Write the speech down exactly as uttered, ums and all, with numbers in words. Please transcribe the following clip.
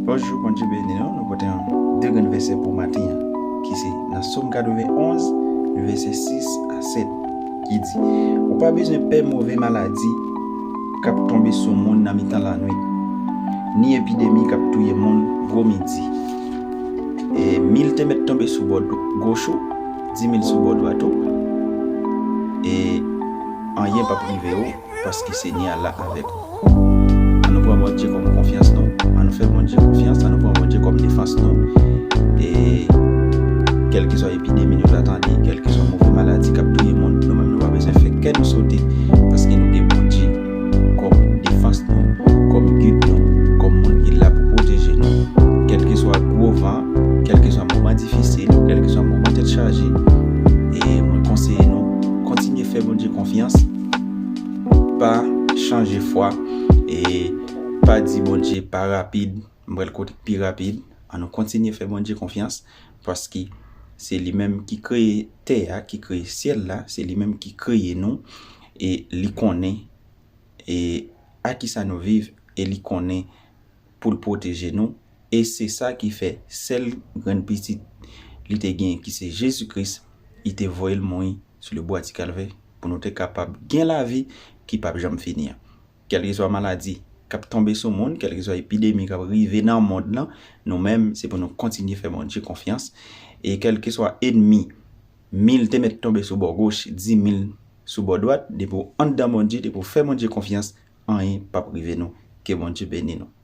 Bonjou, Bondye beni nou. Nou pote yon de grenn vèsè pou maten an, ki se nan Sòm katrevenn onz, vèsè sis a sèt, ki di, ou pa bezwen pè move maladi k ap tonbe sou moun nan mitan lanwit, ni epidemi k ap touye moun gwo midi. E mil te mèt tonbe sou bò goch ou, di mil sou bò dwat ou, e anyen p ap rive ou, paske Senyè a la avèk ou. An nou pran Bondye kòm konfyans nou. An nou fè Bondye konfyans. An nou pran Bondye kòm defans nou. E kèlkeswa epidemi nou ta tande, kèlkeswa move maladi k ap touye moun, nou menm nou pa bezwen fè kè nou sote, paske nou gen Bondye kòm defans nou, kòm gid nou, kòm moun ki la pou pwoteje nou. Kèlkeswa gwo van, kèlkeswa moman difisil, kèlkeswa moman tèt chaje, e mwen konseye nou kontinye fè Bondye konfyans. Pa chanje fwa, e pa di Bondye pa rapid, m pral kote k pi rapid. An nou kontinye fè Bondye konfyans, paske se li menm ki kreye tè a, ki kreye syèl la, se li menm ki kreye nou, e li konnen e a kisa nou viv, e li konnen pou l pwoteje nou. E se sa ki fè sèl grenn pitit li te gen, ki se Jezi Kris, li te voye l mouri sou le bwa ti Kalvè pou nou te kapab gen lavi ki p ap janm fini an. Kèlkeswa maladi k ap tonbe sou moun, kèlkeswa epidemi k ap rive nan mond lan, nou menm, se pou nou kontinye fè Bondye konfyans. E kèlkeswa ènmi, mil te mèt tonbe sou bò goch, di mil sou bò dwat, depi w anndan Bondye, depi w fè Bondye konfyans, anyen p ap rive nou. Ke Bondye beni nou.